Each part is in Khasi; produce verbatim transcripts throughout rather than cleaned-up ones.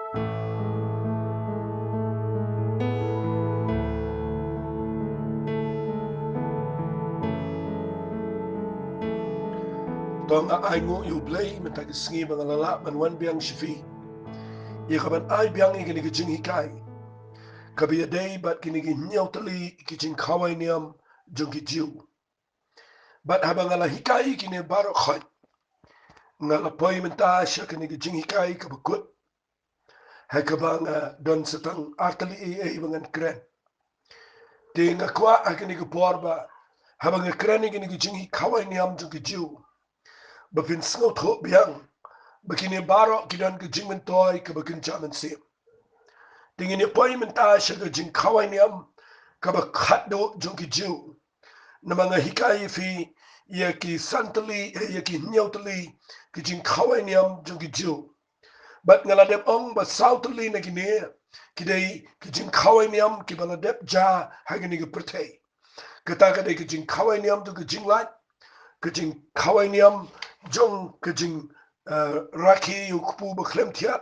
To nga ai nguh ïa U Blei mynta ka sngi ba nga la lah ban wan biang sha phi, ïa ka ban ai biang ïa kane ka jinghikai kaba ïadei bad kine ki hynñiew tylli ki jingkhawai niam jong ki Jiw. Bad haba nga la hikai kine baroh khoit, nga la poi mynta sha kane ka jinghikai kaba kut, ha kaba nga don sa tang ar tylli ei ei ba ngan kren. Te nga kwah ha kane ka por ba haba nga kren ïa kane ka jingkhawai niam jong ki Jiw, ba phin sngewthuh biang ba kine baroh ki don ka jingmyntoi kaba kynja mynsiem. Te ngin ïa poi mynta sha ka jingkhawai niam kaba khatduh jong ki Jiw. Namar nga hikai ïa phi ïa ki san tylli, eh, ïa ki hynñiew tylli ki jingkhawai niam jong ki Jiw. Bad nga la dep ong ba saw tylli na kine ki dei ki jingkhawai niam kiba la dep jia ha kane ka pyrthei. Kata ka dei ka jingkhawai niam jong ka jinglait, ka jingkhawai niam jong ka jing, eh, rakhe ïa u kpu ba khlem thiah,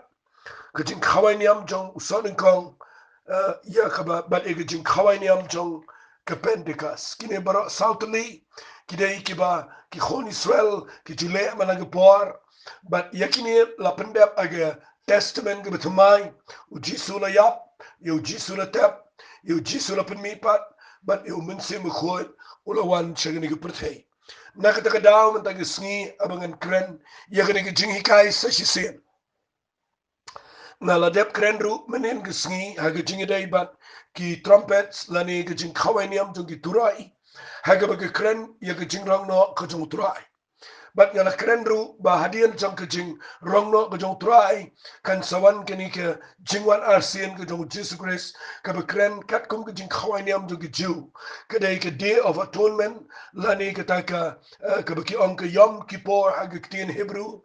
ka jingkhawai niam jong u sohnyngkong, eh, ïa kaba, bad ïa ka jingkhawai niam jong ka Pentecost. Kine baroh saw tylli ki dei kiba ki khun Israel ki ju leh man la ka por. Bad ïa kine la pyndep ha ka Testament kaba thymmai. U Jisu la ïap, ïa u Jisu la tep, ïa u Jisu la pynmihpat, bad ïa u Mynsiem Bakhuid u la wan sha kane ka pyrthei. Na kata ka daw mynta ka sngi haba ngan kren ïa kane ka jinghikai sa shisien, nga la dep kren ruh mynhynnin ka sngi ha ka jingïadei bad ki trumpets lane ka jingkhawai niam jong ki turoi, ha kaba ka kren ïa ka jingrong noh ka jong u Trai. Bad nga la kren ruh ba hadien jong ka jingrong noh ka jong u Trai, kan sa wan kane ka jingwan arsien ka jong u Jisu Khrist, kaba kren katkum ka jingkhawai niam jong ki Jiw, ka dei ka Day of Atonement, lane kata ka, eh, kaba ki ong ka Yom Kippur ha ka ktien Hebrew.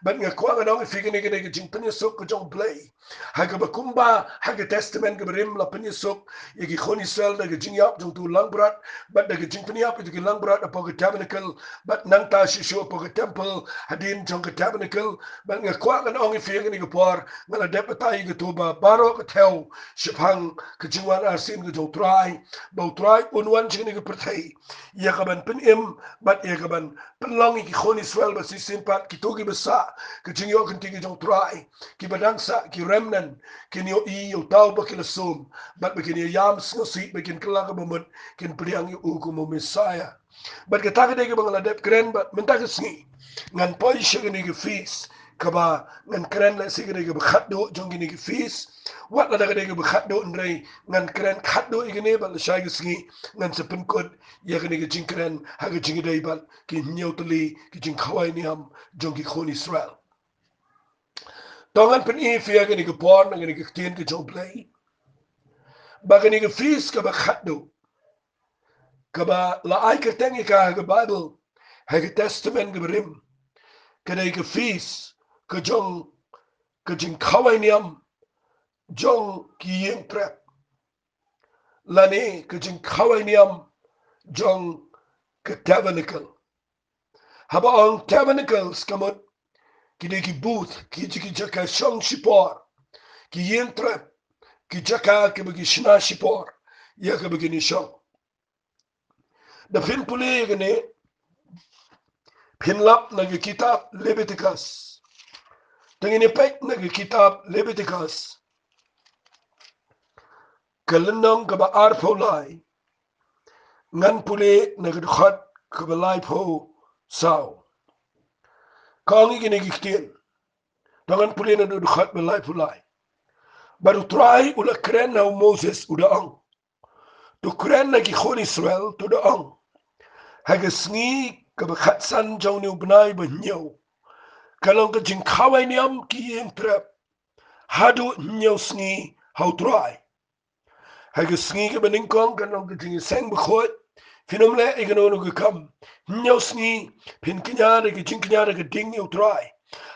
Bad nga kwah ngan ong ïa phi kane ka dei ka jingpynïasuk ka jong u Blei, ha kaba kumba ha ka Testament kaba rim la pynïasuk ïa ki khun Israel da ka jingïap jong uto u langbrot, bad da ka jingpynïap ïa uto ki langbrot hapoh ka tabernacle, bad nangta shuh shuh hapoh ka temple, hadien jong ka tabernacle. Bad nga kwah ngan ong ïa phi ha kane ka por, nga la dep batai ïa kato ba baroh ka thew shaphang ka jingwan arsien ka jong u Trai, ba u Trai un wan sha kane ka pyrthei ïa ka ban pynim bad ïa ka ban pynlong ïa ki khun Israel ba shisien pat, kito kiba sah ka jingïoh kynti ka jong u Trai, kiba dang sah, ki remnant, kin ïohi ïa uta uba ki la sum, bad ba kin ïam sngewsih, ba kin kylla kaba mut, kin pdiang ïa u kum u Messiah. Bad kata ka dei kaba nga la dep kren, bad mynta ka sngi ngan poi sha kane ka feast kaba ngan kren lehse ka dei kaba khatduh jong kine ki feast. Wat lada ka dei kaba khatduh, hynrei ngan kren khatduh ïa kane, bad lashai ka sngi ngan sa pynkut ïa kane ka jingkren ha ka jingïadei bad ki hynñiew tylli ki jingkhawai niam jong ki khun Israel. To ngan pyni ïa phi ha kane ka por na kane ka ktien ka jong u Blei, ba kane ka feast kaba khatduh, kaba la ai kyrteng ïa ka ha ka Baibl, ha ka Testament kaba rim, ka dei ka feast ka jong ka jingkhawai niam jong ki ïing trep, lane ka jingkhawai niam jong ka tabernacle. Haba ong tabernacles, ka mut ki dei ki booth, ki, ki jaka shong shipor, ki ïing trep, ki jaka kiba ki shna shipor ïa kaba kin ïashong. Da phin pule ïa kane, phin lap na ka kitab Leviticus. Te ngin ïa peit na ka kitab Leviticus, ka lynnong kaba arphew lai, ngan pule na ka dkhot kaba laiphew saw. Ka ong ïa kine ki ktien. To ngan pule na ka dkhot ba laiphew lai. Bad u Trai u la kren ha u Moses, u da ong: To kren ha ki khun Israel, to da ong: Ha ka sngi kaba khatsan jong une u bnai ba hynñiew, kan long ka jingkhawai niam ki ïing trep haduh hynñiew sngi ha u Trai. Ha ka sngi kaba nyngkong kan long ka jingïaseng bakhuid, phin ym leh ïa kano kano ka kam. Hynñiew sngi phin kñia da ka jingkñia da ka ding ïa u Trai.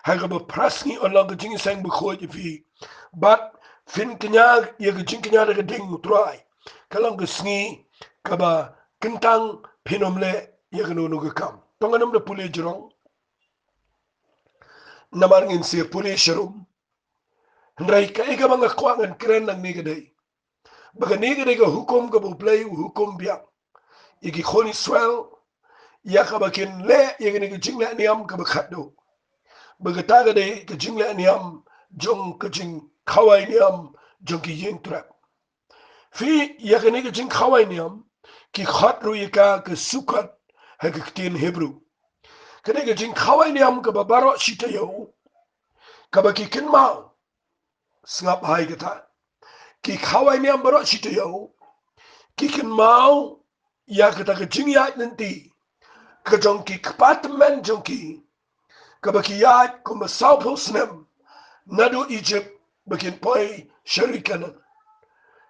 Ha kaba phra sngi yn long ka jingïaseng bakhuid ïa phi, bad phin kñia ïa ka jingkñia da ka ding ïa u Trai. Ka long ka sngi kaba kyntang, phin ym leh ïa kano kano ka kam. To ngan ym da pule jrong, namar ngin sa pule sharum. Hynrei kaei kaba nga kwah ngan kren nangne ka dei ba kane ka dei ka hukum kaba U Blei u hukum biang ïa ki khun Israel, ïa kaba kin leh ïa kane ka jingleh niam kaba khatduh. Ba kata ka dei ka jingleh niam jong ka jingkhawai niam jong ki ïing trep. Phi, ïa kane ka jingkhawai niam ki khot ruh ïa ka ka Sukkot ha ka ktien Hebru. Kane ka jingkhawai niam kaba baroh shi taïew kaba ki kynmaw. Sngap ha kata. Ki khawai niam baroh shi taïew ki kynmaw ïa kata ka jingïaid lynti ka jong ki kpa tymmen jong ki, kaba ki ïaid kumba sawphew snem naduh Egypt ba kin poi sha ri Kanaan.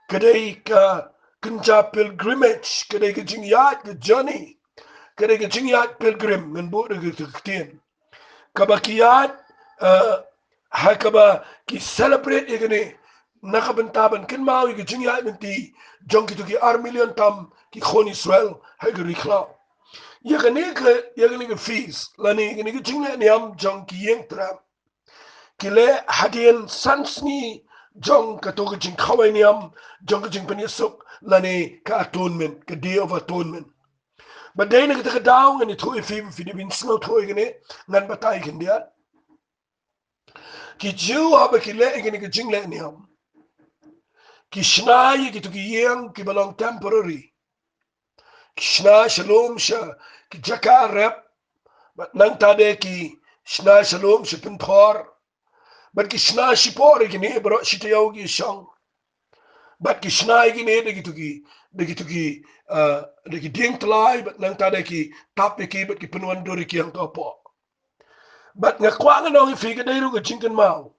Ka dei ka kynja pilgrimage, ka dei ka jingïaid, ka journey, ka dei ka jingïaid pilgrim, ngan buh da ka ktien kaba ki ïaid, eh, ha kaba ki celebrate ïa kane na ka bynta ban kynmaw ïa ka jingïaid lynti jong kito ki ar million tam ki khun Israel ha ka ri khlaw. Ïa kane ka, ïa kane ka feast lane ïa kane ka jingleh niam jong ki ïing trep ki leh hadien san sngi jong kato ka jingkhawai niam jong ka jingpynïasuk lane ka atonement, ka Day of Atonement. Bad dei na kata ka daw ngan ïathuh ïa phi, phi dei ban sngewthuh ïa kane, ngan batai khyndiat. Ki Jiw haba ki leh ïa kane ka jingleh niam, ki shna ïa kito ki ïing kiba long temporary. Ki shna sha lum sha ki jaka rep, bad nangta de ki shna sha lum sha pynthor. Bad ki shna shipor ïa kine baroh shi taïew ki shong. Bad ki shna ïa kine da kito ki, da kito ki, ah, da ki dieng tlai, bad nangta de ki tap ïa ki, bad ki pynwandur ïa ki hangto hapoh. Bad nga kwah ngan ong ïa phi ka dei ruh ka jingkynmaw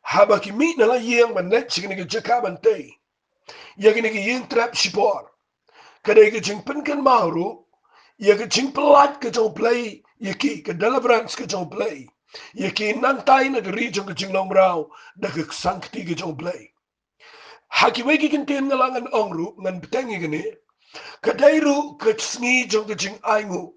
haba ki mih na la ïing ban leit sha kane ka jaka ban tei ïa kine ki ïing trep shipor. Ka dei ka jingpynkynmaw ruh ïa ka jingpyllait ka jong U Blei ïa ki, ka deliverance ka jong U Blei ïa ki nangtai na ka ri jong ka jinglong mraw da ka ksangkti ka jong U Blei. Ha kiwei ki kyntien nga la ngan ong ruh, ngan bteng ïa kane. Ka dei ruh ka sngi jong ka jingainguh.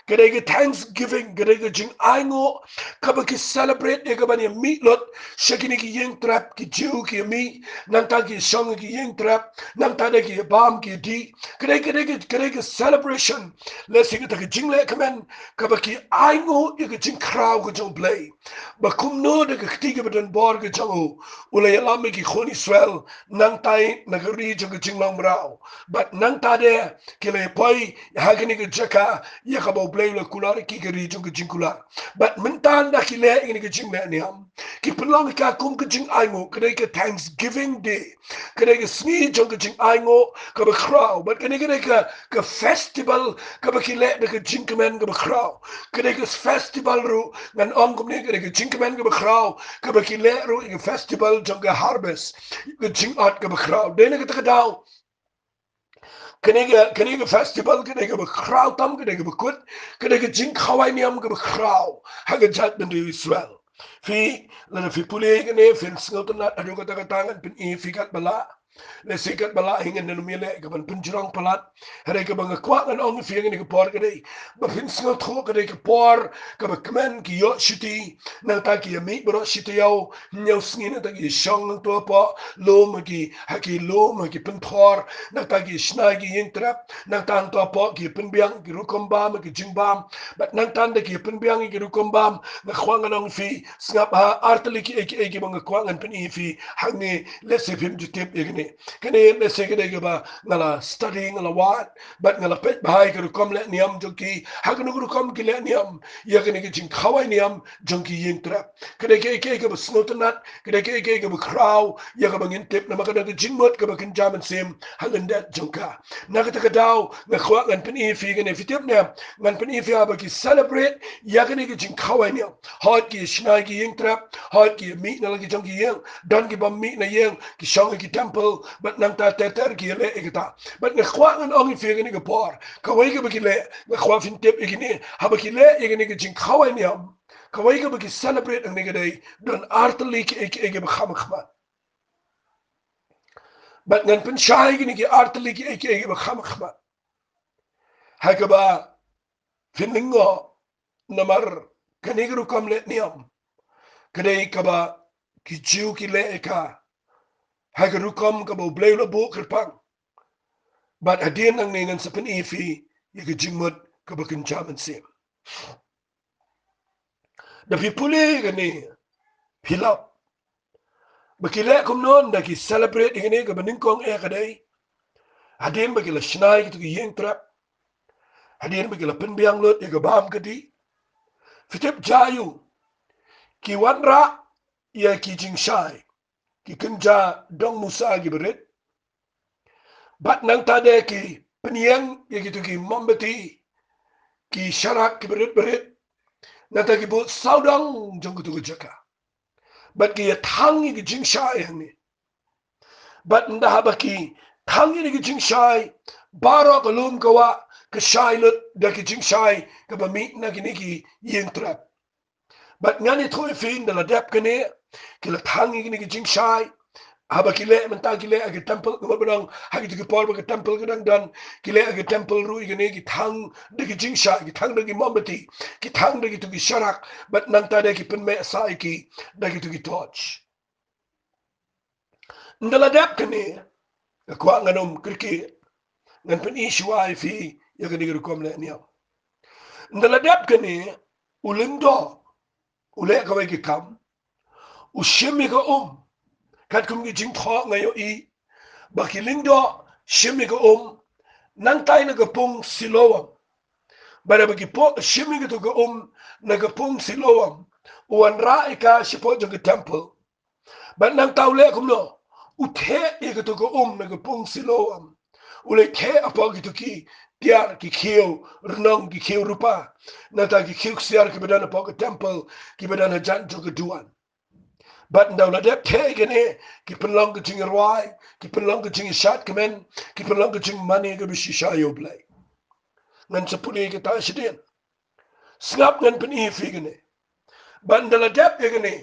Ka dei ka Thanksgiving, ka dei ka jingainguh kaba ki celebrate ïa kaban ïa mih lut sha kine ki ïing trep, ki Jiw ki ïa mih, nangta ki ïa shong ïa ki ïing trep, nangta de ki ïa bam ki ïa dih. Ka dei, ka dei ka, ka dei ka celebration. Lehse kata ka jingleh kmen kaba ki ainguh ïa ka jingkhraw ka jong U Blei. Ba kumno da ka kti kaba don bor ka jong u, u la ïalam ïa ki khun Israel nangtai na ka ri jong ka jinglong mraw. Bad nangta de ki la ïa poi ha kane ka jaka ïa kaba U Blei u la kular ïa ki, ka ri jong ka jingkular. Bad mynta da ki leh ïa kane ka jingleh niam, ki pynlong ïa ka kum ka jingainguh, ka dei ka Thanksgiving Day. Ka dei ka sngi jong ka jingainguh kaba khraw. Bad kane ka dei ka, ka festival kaba ki leh da ka jingkmen kaba khraw. Ka dei ka festival ruh, ngan ong kumne, ka dei ka jingkmen kaba khraw kaba ki leh ruh ïa ka festival jong ka harvest, ka jingot kaba khraw. Dei na kata ka daw kane ka, kane ka festival ka dei kaba khraw tam, ka dei kaba kut, ka dei ka jingkhawai niam kaba khraw ha ka jaitbynriew Israel. Phi, lada phi pule ïa kane, phin sngewtynnat haduh katta katta, ngan pyni ïa phi katba lah. Lehse katba lah hi ngan nym ïaleh kaban pynjrong palat. Hynrei kaba nga kwah ngan ong ïa phi ha kane ka por ka dei ba phin sngewthuh ka dei ka por kaba kmen, ki ïoh shuti, nangta ki ïa mih baroh shi taïew, hynñiew sngi nangta ki ïa shong hangto hapoh lum, ha ki, ha ki lum, ha ki pynthor, nangta ki ïa shna ïa ki ïing trep, nangta hangto hapoh ki ïa pynbiang ki rukom bam, ki jingbam. Bad nangta da ki ïa pynbiang ïa ki rukom bam, nga kwah ngan ong ïa phi, sngap ha, ar tylli kiei kiei kiba nga kwah ngan pyni ïa phi hangne. Lehse phim ju tip ïa kane. Kane lehse ka dei kaba nga la study, nga la wad, bad nga la peit bha ïa ka rukom leh niam jong ki, ha kano ka rukom ki leh niam ïa kane ka jingkhawai niam jong ki ïing trep. Ka dei kaei kaei kaba sngewtynnat, ka dei kaei kaei kaba khraw ïa kaba ngin tip, namar ka don ka jingmut kaba kynja mynsiem ha lyndet jong ka. Na kata ka daw nga kwah ngan pyni ïa phi kane, phi tip ne, ngan pyni ïa phi haba ki celebrate ïa kane ka jingkhawai niam. Hooid ki shna ïa ki ïing trep, hooid ki mih na la ki jong ki ïing, don ki bym mih na ïing, ki shong ha ki temple, bad nangta ter ter ki ïaleh ïa kata. Bad nga kwah ngan ong ïa phi ha kane ka por, kawei kaba ki leh, nga kwah phin tip ïa kine, haba ki leh ïa kane ka jingkhawai niam, kawei kaba ki celebrate hangne ka dei, don ar tylli kiei kiei kiba kham khmat. Bad ngan pynshai ïa kine ki ar tylli kiei kiei kiba kham khmat ha kaba phin lyngngoh, namar kane ka rukom leh niam ka dei kaba ki Jiw ki leh ïa ka ha ka rukom kaba U Blei u la buh kyrpang. Bad hadien nangne ngan sa pyni ïa phi ïa ka jingmut kaba kynja mynsiem. Da phi pule ïa kane, phi lap ba ki leh kumno, da ki celebrate ïa kane kaba nyngkong eh ka dei hadien ba ki la shna ïa kito ki ïing trep, hadien ba ki la pynbiang lut ïa ka bam ka dih. Phi tip jaiu, ki wanrah ïa ki jingshai, ki kynja dong musa kiba rit. Bad nangta de ki pynïeng ïa kito ki mombati, ki sharak kiba rit ba rit. Nangta ki buh sawdong jong kito ki jaka. Bad ki ïa thang ïa ki jingshai hangne. Bad ynda haba ki thang ïa ki jingshai, baroh ka lum ka wah ka shai lut da ki jingshai kaba mih na kine ki ïing trep. Bad ngan ïathuh ïa phi, ynda la dep kane, ki la thang ïa kine ki jingshai. Haba ki leh mynta ki leh ha ki temple, kumba ngi ong ha kito ki por ba ki temple ki dang don, ki leh ha ki temple ruh ïa kine, ki thang da ki jingshai, ki thang da ki mombati, ki thang da kito ki sharak. Bad nangta de ki pynmeh sah ïa ki da kito ki torch. Ynda la dep kane, nga kwah ngan ym kyrkieh, ngan pyni shuwa ïa phi ïa kane ka rukom leh niam. Ynda la dep kane, u lyngdoh u leh kawei ka kam, u shim ïa ka um. Katkum ki jingthoh nga ïohi ba ki lyngdoh shim ïa ka um nangtai na ka pung Siloam. Bad haba ki pung, shim ïa kato ka um na ka pung Siloam, u wanrah ïa ka shapoh jong ka temple. Bad nangta u leh kumno? U theh ïa kato ka um na ka pung Siloam. U leit theh hapoh kito ki tiar, ki khiew rnong, ki khiew rupa, nangta ki khiew ksiar kiba don hapoh ka temple, kiba don hajan jong ka duwan. Bad ynda u la dep theh ïa kine, ki pynlong ka jingrwai, ki pynlong ka jingshad kmen, ki pynlong ka jingmane kaba shisha ïa U Blei. Ngan sa pule ïa kata shadien. Sngap, ngan pyni ïa phi kane. Bad ynda la dep ïa kane,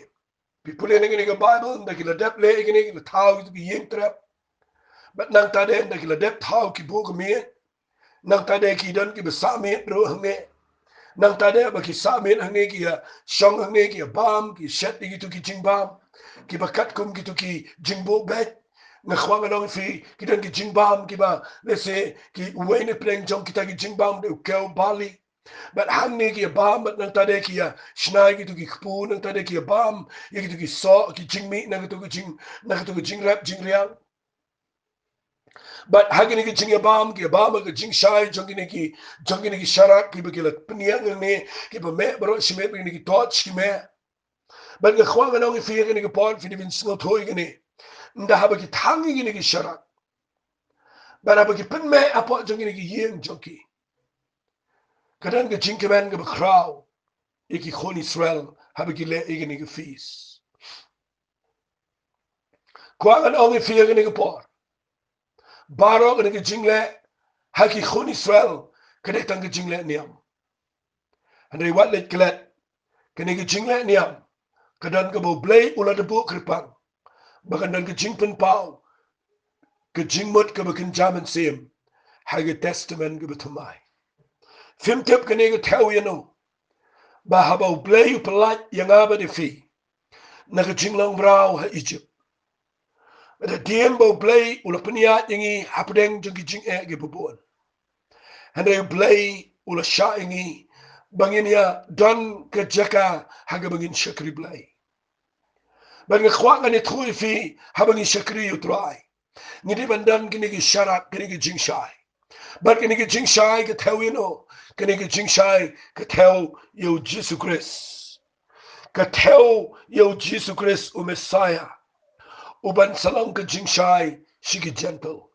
phi pule na kane ka Baibl, ynda ki la dep leh ïa kine, ki la thaw ïa kito ki ïing trep. Bad nangta de, ynda ki la dep thaw, ki buh ka miej. Nangta de ki don kiba sah miet ruh hangne. Nangta de ba ki sah miet hangne, ki ïa shong hangne, ki ïa bam, ki shet ïa kito ki jingbam kiba katkum kito ki jingbuh beit. Nga kwah ngan ong ïa phi, ki don ki jingbam kiba, lehse, ki, uwei na pdeng jong kita ki jingbam de u kew barley. Bad hangne ki ïa bam, bad nangta de ki ïa shna ïa kito ki kpu, nangta de ki ïa bam ïa kito ki soh, ki jingmih na kato ka jing, na kato ka jingrep jingriang. Bad ha kine ki jingïabam, ki ïabam ha ka jingshai jong kine ki, jong kine ki sharak kiba ki la pynïeng hangne, kiba meh baroh shimet, kine ki torch ki meh. Bad nga kwah ngan ong ïa phi ha kane ka por, phi dei ban sngewthuh ïa kane. Ynda haba ki thang ïa kine ki sharak, bad haba ki pynmeh hapoh jong kine ki ïing jong ki, ka don ka jingkmen kaba khraw ïa ki khun Israel haba ki leh ïa kane ka feast. Kwah ngan ong ïa phi ha kane ka por, baroh kane ka jingleh ha ki khun Israel ka dei tang ka jingleh niam. Hynrei wat leit klet, kane ka jingleh niam ka don kaba U Blei u la da buh kyrpang, ba kan don ka jingpynpaw, ka jingmut kaba kynja mynsiem ha ka Testament kaba thymmai. Phim tip kane ka thew ïa no, ba haba U Blei u pyllait ïa nga bad ïa phi na ka jinglong mraw ha Egypt, bad hadien ba U Blei u la pynïaid ïa ngi hapdeng jong ki jingeh kiba bun, hynrei U Blei u la shah ïa ngi ba ngin ïa don ka jaka ha kaba ngin shakri Blei. Bad nga kwah ngan ïathuh ïa phi, haba ngi shakri ïa U Trai, ngi dei ban don kine ki sharak, kine ki jingshai. Bad kine ki jingshai ka thew ïa no? Kine ki jingshai ka thew ïa U Jisu Khrist. Ka thew ïa U Jisu Khrist, U Messiah, u ban sa long ka jingshai sha ki Jentil.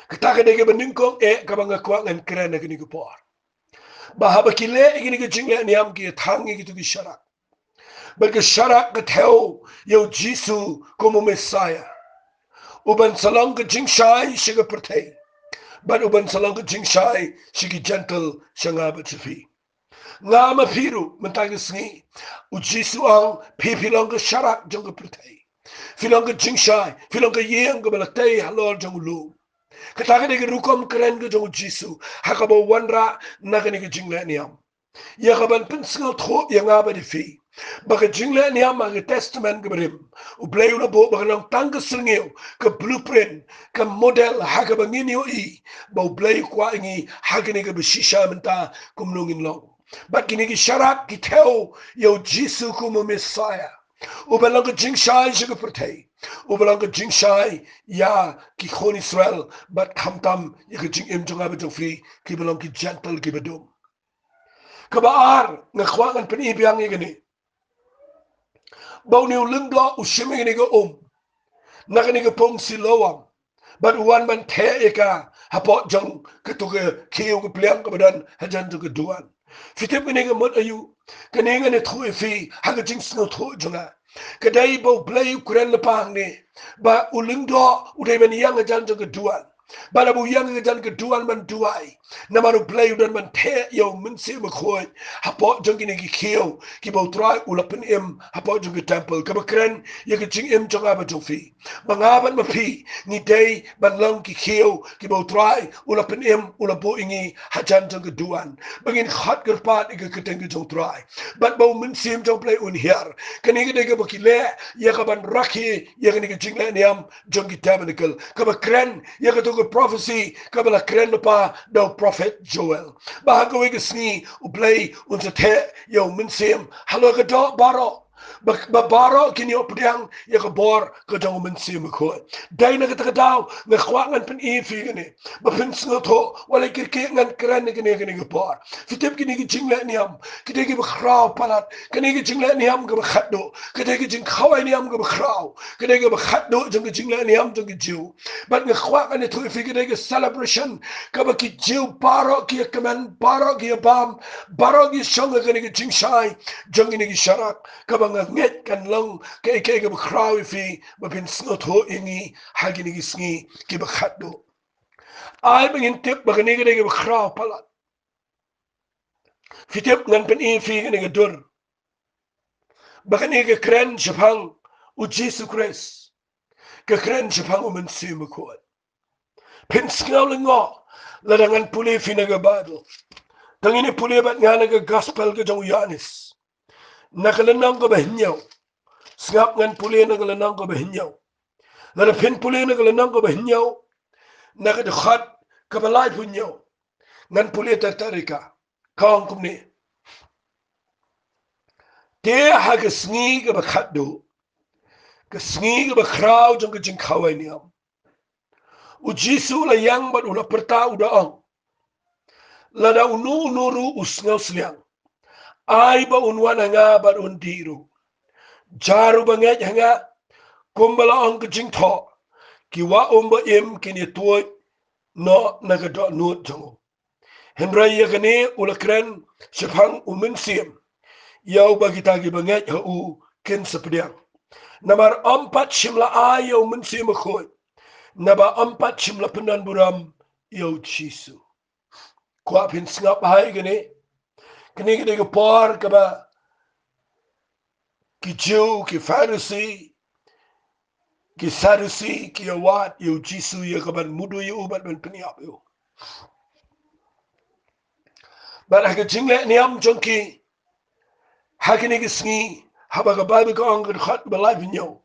Kata ka dei kaba nyngkong eh kaba nga kwah ngan kren ha kane ka por, ba haba ki leh ïa kine ki jingleh niam, ki ïa thang ïa kito ki sharak. Bad ka sharak ka thew ïa U Jisu kum U Messiah, u ban sa long ka jingshai sha ka pyrthei, bad u ban sa long ka jingshai sha ki Jentil, sha nga bad sha phi. Nga ma phi ruh mynta ka sngi, U Jisu u ong, phi, phi long ka sharak jong ka pyrthei. Phi long ka jingshai, phi long ka ïing kaba la tei halor jong u lum. Kata ka dei ka rukom kren ka jong U Jisu ha kaba u wanrah na kane ka jingleh niam, ïa ka ban pynsngewthuh ïa nga bad ïa phi Ba ka jingleh niam ha ka Testament kaba rim, U Blei u la buh ba ka long tang ka syrngiew, ka blueprint, ka model ha kaba ngin ïohi ba U Blei u kwah ïa ngi ha kane kaba shisha mynta kumno ngin long. Bad kine ki sharak ki thew ïa U Jisu kum u Messiah, uba long ka jingshai sha ka pyrthei, uba long ka jingshai ïa ki khun Israel, bad khamtam ïa ka jingim jong nga bad jong phi kiba long ki Gentile kiba dum. Kaba ar, nga kwah ngan pyni biang ïa kane, ba une u lyngdoh u shim ïa kane ka um na kane ka pung Siloam, bad u wan ban theh ïa ka hapoh jong kato ka khiew ka pliang kaba don hajan jong ka duwan. Phi tip kane ka mut aïu? Kane ngan ïathuh ïa phi ha ka jingsngewthuh jong nga. Ka dei ba U Blei u kren lypa hangne ba u lyngdoh u dei ban ïeng hajan jong ka duwan. Bad haba u ïeng hajan ka duwan ban duwai, namar U Blei u don ban theh ïa U Mynsiem Bakhuid hapoh jong kine ki khiew kiba U Trai u la pynim hapoh jong ka temple, kaba kren ïa ka jingim jong nga bad jong phi. Ba nga bad ma phi ngi dei ban long ki khiew kiba U Trai u la pynim, u la buh ïa ngi hajan jong ka duwan, ba ngin khot kyrpad ïa ka kyrteng ka jong U Trai, bad ba U Mynsiem jong U Blei un hiar. Kane ka dei kaba ki leh ïa kaban rakhe ïa kane ka jingleh niam jong ki tabernacle, kaba kren ïa kato ka prophecy kaba la kren lypa da u prophet Joel, ba ha kawei ka sngi U Blei un sa theh ïa U Mynsiem halor ka doh baroh, ba, ba baroh kin ïoh pdiang ïa ka bor ka jong U Mynsiem Bakhuid. Dei na kata ka daw nga kwah ngan pyni ïa phi kane, ba phin sngewthuh, wat la kyrkieh ngan kren ïa kane, kane ka por. Phi tip, kine ki jingleh niam ki dei kiba khraw palat. Kane ka jingleh niam kaba khatduh ka dei ka jingkhawai niam kaba khraw, ka dei kaba khatduh jong ka jingleh niam jong ki Jiw. Bad nga kwah ngan ïathuh ïa phi, ka dei ka celebration kaba ki Jiw baroh ki ïa kmen, baroh ki ïa bam, baroh ki shong ha kane ka jingshai jong kine ki sharak, kaba nga ngeit kan long kaei kaei kaba khraw ïa phi ba phin sngewthuh ïa ngi ha kine ki sngi kiba khatduh. Ai ba ngin tip ba kane ka dei kaba khraw palat. Phi tip, ngan pyni ïa phi kane ka dur, ba kane ka kren shaphang U Jisu Khrist, ka kren shaphang U Mynsiem Bakhuid. Phin sngew lyngngoh lada ngan pule ïa phi na ka Baibl. To ngin ïa pule bad nga na ka Gospel ka jong u Ïoannis, na ka lynnong kaba hynñiew. Sngap, ngan pule na ka lynnong kaba hynñiew. Lada phin pule na ka lynnong kaba hynñiew, na ka dkhot kaba laiphew hynñiew, ngan pule ter ter ïa ka. Ka ong kumne: Te ha ka sngi kaba khatduh, ka sngi kaba khraw jong ka jingkhawai niam, U Jisu u la ïeng bad u la pyrta, u da ong: Lada uno uno ruh u sngewsliang, ai ba un wan ha nga bad un dih ruh. Jar uba ngeit ha nga, kumba la ong ka jingthoh, ki wah um ba im kin ïa tuid noh na ka dohnud jong u. Hynrei ïa kane u la kren shaphang U Mynsiem, ïa uba kita kiba ngeit ha u kin sa pdiang. Namar ym pat shym la ai ïa U Mynsiem Bakhuid, naba ym pat shym la pyndonburom ïa U Jisu. Kwah phin sngap bha ïa kane. Kane ka dei ka por kaba ki Jiw, ki Pharisi, ki Sadusi ki ïa wad ïa U Jisu ïa kaban mudui ïa u bad ban pynïap ïa u. Bad ha ka jingleh niam jong ki ha kine ki sngi, haba ka Baibl ka ong, ka dkhot ba laiphew hynñiew: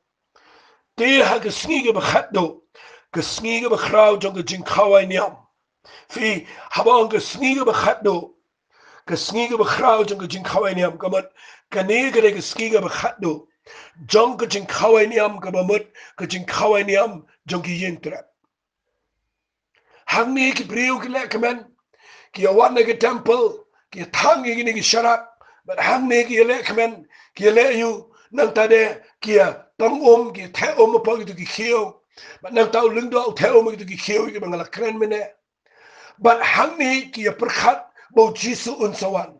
Te ha ka sngi kaba khatduh, ka sngi kaba khraw jong ka jingkhawai niam. Phi, haba ong ka sngi kaba khatduh, ka sngi kaba khraw jong ka jingkhawai niam, ka mut kane ka dei ka sngi kaba khatduh jong ka jingkhawai niam, kaba mut ka jingkhawai niam jong ki ïing trep. Hangne ki briew ki leh kmen, ki ïa wan na ki temple, ki ïa thang ïa kine ki sharak, bad hangne ki ïa leh kmen, ki ïa leh ïa u, nangta de ki ïa tong um, ki ïa theh um hapoh kito ki khiew, bad nangta u lyngdoh u theh um ha kito ki khiew kiba nga la kren mynne. Bad hangne ki ïa pyrkhat ba U Jisu un sa wan.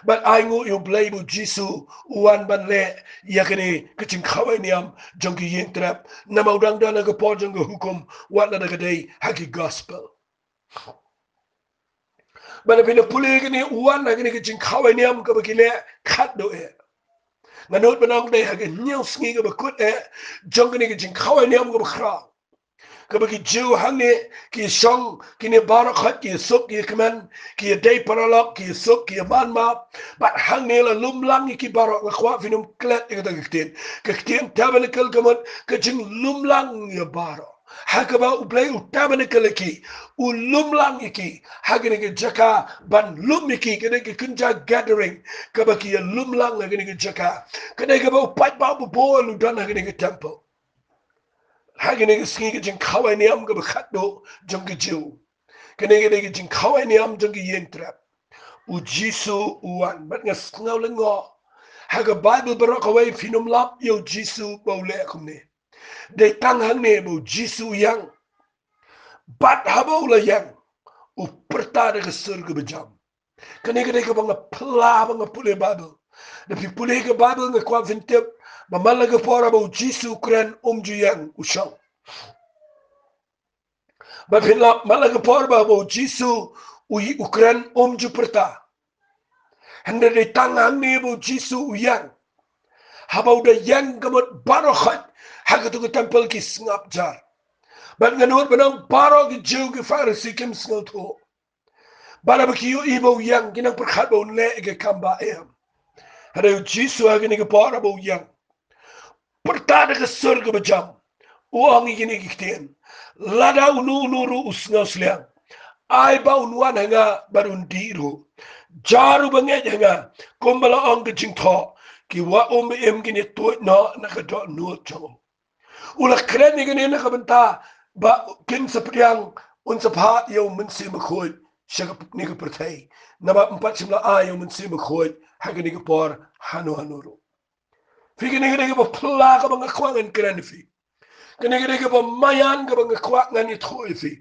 Bad ai nguh ïa U Blei ba U Jisu u wan ban leh ïa kane ka jingkhawai niam jong ki ïing trep, namar u dang don ha ka por jong ka hukum, wat lada ka dei ha ki Gospel. Bad phin ïa pule kane, u wan ha kane ka jingkhawai niam kaba ki leh khatduh eh. Nga nud ban ong dei ha ka hynñiew sngi kaba kut eh jong kane ka jingkhawai niam kaba khraw. Kaba ki Jiw hangne ki shong, kine baroh khot ki suk ki kmen, ki dei paralok, ki suk ki manmap. Bad hangne la lum lang ïa ki baroh, nga kwah phin ym klet ïa kata ka ktien. Ka ktien tabernacle ka mut ka jinglum lang ïa baroh. Ha kaba U Blei u tabernacle ïa ki, u lum lang ïa ki ha kane ka jaka, ban lum ïa ki, kane ka kynja gathering, kaba ki ïa lum lang ha kane ka jaka. Kane kaba u paidbah babun u don ha kane ka temple. Ha kane ka sngi ka jingkhawai niam kaba khatduh jong ki Jiw. Kane ka dei ka jingkhawai niam jong ki ïing trep. U Jisu u wan, bad nga sngew lyngngoh. Ha ka Baibl baroh kawei phin ym lap ïa u Jisu ba u leh kumne. Dei tang hangne ba u Jisu u ïeng. Bad haba u la ïeng, u pyrta da ka sur kaba jam. Kane ka dei kaba nga pla haba nga pule Baibl. Da phi pule ka Baibl nga kwah phin tip ba man la ka por ba u Jisu u kren, um ju ïeng, u shong. Ba phin lap, man la ka por ba u Jisu u, u kren, um ju pyrta. Hynrei dei tang hangne ba u Jisu u ïeng. Haba u da ïeng ka mut baroh khot ha katu ka temple ki sngap jar. Bad nga nud ban ong baroh ki Jiw ki Pharisi kim sngewthuh. Bad haba ki ïohi ba u ïeng, ki nang pyrkhat ba un leh ïa ka kam ba em. Hynrei u Jisu ha kane ka por haba u ïeng, pyrta da ka sur kaba jam, u ong ïa kine ki ktien: Lada uno uno ruh u sngewsliang, ai ba un wan ha nga bad un dih ruh. Jar u bangeit ha nga, kumba la ong ka jingthoh, ki wah um ba im kin ïa tuid noh na ka dohnud jong u. U la kren ïa kane na ka bynta ba kin sa pdiang, un sa phah ïa u Mynsiem Bakhuid sha kane ka pyrthei. Namar ym pat shym la ai ïa u Mynsiem Bakhuid ha kane ka por hano hano ruh. Phi, kane ka dei kaba phylla kaba nga kwah ngan kren ïa phi. Kane ka dei kaba maïan kaba nga kwah ngan ïathuh ïa phi.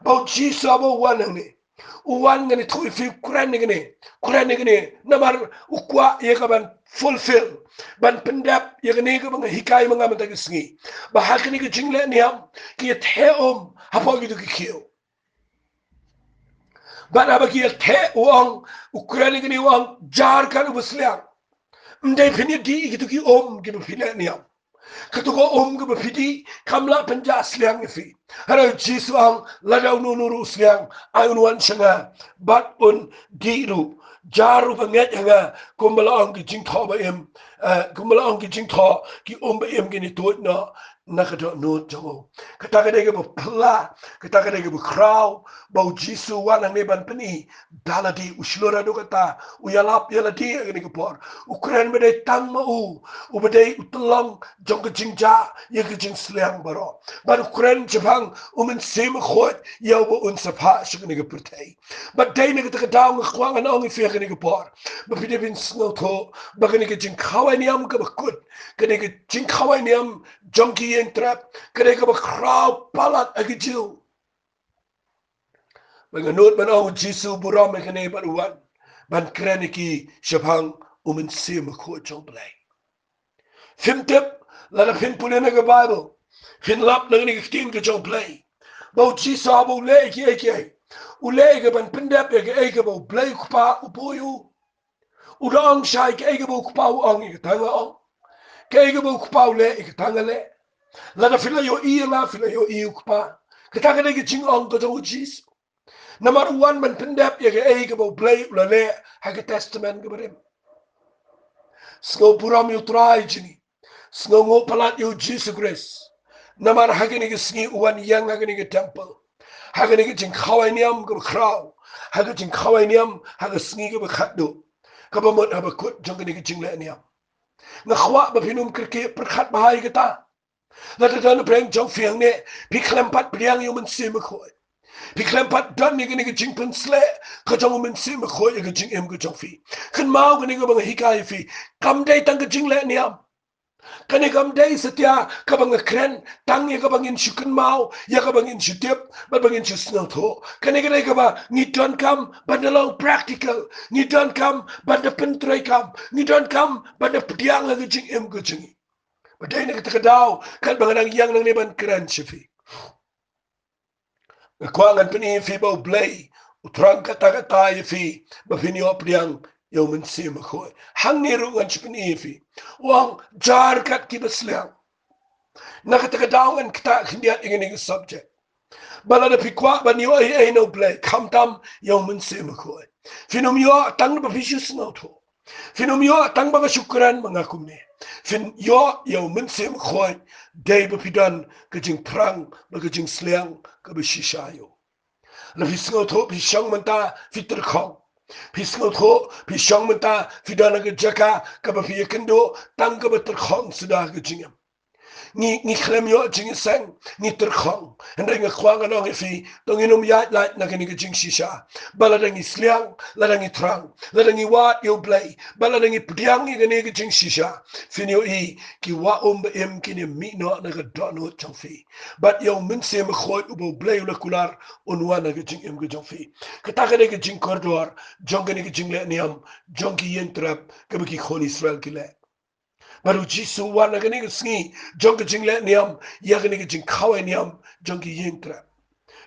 Ba u Jisu haba u wan hangne, u wan, ngan ïathuh ïa phi, u kren ïa kane, u kren ïa kane namar u kwah ïa ka ban fulfill, ban pyndep ïa kane kaba nga hikai ma nga mynta ka sngi. Ba ha kane ka jingleh niam ki ïa theh um hapoh kito ki khiew. Bad haba ki ïa theh, u ong, u kren ïa kane, u ong, jar kat u ba sliang. Ym dei phin ïa dih ïa kito ki um kiba phi leh niam. Kato ka um kaba phi dih kam lah pynjah sliang ïa phi. Hynrei u Jisu u ong, lada uno uno ruh u sliang, ai un wan sha nga bad un dih ruh. Jar u bangeit ha nga, kumba la ong ka jingthoh ba im, eh, kumba la ong ka jingthoh, ki um ba im kin ïa tuid noh na ka dohnud jong u. Kata ka dei kaba phylla, kata ka dei kaba khraw, ba u Jisu u wan hangne ban pyni da lade. U shlur haduh katta, u ïalap ïa lade ha kane ka por. U kren ba dei tang ma u uba dei u tyllong jong ka jingjah ïa ka jingsliang baroh. Bad u kren shaphang u Mynsiem Bakhuid ïa uba un sa phah sha kane ka pyrthei. Bad dei na kata ka daw nga kwah ngan ong ïa phi ha kane ka por ba phi dei phin sngewthuh ba kane ka jingkhawai niam kaba kut, kane ka jingkhawai niam jong ki ïing trep, ka dei kaba khraw palat ha ki Jiw. Ba nga nud ban ong u Jisu u burom ïa kane bad u wan ban kren ïa ki shaphang u Mynsiem Bakhuid jong u Blei. Phim tip, lada phin pule na ka Baibl, phin lap na kane ka ktien ka jong u Blei ba u Jisu haba u leh ïa kiei kiei, u leh ïa ka ban pyndep ïa kaei kaba u Blei u Kpa u buh ïa u. U da ong shai kaei kaba u Kpa u ong, ïa kata nga ong. Kaei kaba u Kpa u leh, ïa kata nga leh. Lada phi la ïohi ïa nga, phi la ïohi ïa u Kpa. Kata ka dei ka jingong ka jong u Jisu. Namar u wan ban pyndep ïa kaei kaba u Blei u la leh ha ka Testament kaba rim. Sngew burom ïa u Trai jong ngi. Sngewnguh palat ïa u Jisu Khrist. Namar ha kane ka sngi u wan ïeng ha kane ka temple, ha kane ka jingkhawai niam kaba khraw, ha ka jingkhawai niam ha ka sngi kaba khatduh, kaba mut haba kut jong kane ka jingleh niam. Nga kwah ba phin ym kyrkieh, pyrkhat bha ïa kata. Lada don na pdeng jong phi hangne, phi khlem pat pdiang ïa u Mynsiem Bakhuid, phi khlem pat don ïa kane ka jingpynsleh ka jong u Mynsiem Bakhuid ïa ka jingim ka jong phi, kynmaw kane kaba nga hikai ïa phi, kam dei tang ka jingleh niam. Kane kam dei satia kaba nga kren tang ïa kaba ngin shu kynmaw, ïa kaba ngin shu tip bad ba ngin shu sngewthuh. Kane ka dei kaba ngi donkam ban da long practical, ngi donkam ban da pyntreikam, ngi donkam ban da pdiang ha ka jingim ka jong ngi. Ba dei na kata ka daw, katba nga dang ïeng nangne ban kren sha phi, nga kwah ngan pyni ïa phi ba u Blei u thrang katta katta ïa phi ba phin ïoh pdiang ïa u Mynsiem Bakhuid. Hangne ruh ngan shu pyni ïa phi. U ong, jar kat kiba sliang. Na kata ka daw ngan ktah khyndiat ïa kane ka subject. Ba lada phi kwah ban ïoh ei ei na U Blei, khamtam ïa U Mynsiem Bakhuid. Phin ym ïoh tang ba phi shu sngewthuh. Phin ym ïoh tang ba nga shu kren ma nga kumne. Phin ïoh ïa U Mynsiem Bakhuid dei ba phi don ka jingthrang bad ka jingsliang kaba shisha ïa U. Lada phi sngewthuh phi shong mynta phi tyrkhong. Phi sngewthuh phi shong mynta phi don ha ka jaka kaba phi ïakynduh tang kaba tyrkhong suda ka jingim. Ngi, ngi khlem ïoh jingïaseng, ngi tyrkhong. Hynrei nga kwah ngan ong ïa phi, to ngin ym ïaid lait na kane ka jingshisha. Ba lada ngi sliang, lada ngi thrang, lada ngi wad ïa U Blei, ba lada ngi pdiang ïa kane ka jingshisha. Phin ïohi, ki wah um ba im kin ïa mih noh na ka dohnud jong phi. Bad ïa U Mynsiem Bakhuid uba U Blei u la kular un wan ha ka jingim ka jong phi. Kata ka dei ka jingkordor jong kane ka jingleh niam jong ki ïingtrep kaba ki khun Israel ki leh. Bad U Jisu u wan ha kane ka sngi jong ka jingleh niam ïa kane ka jingkhawai niam jong ki ïingtrep.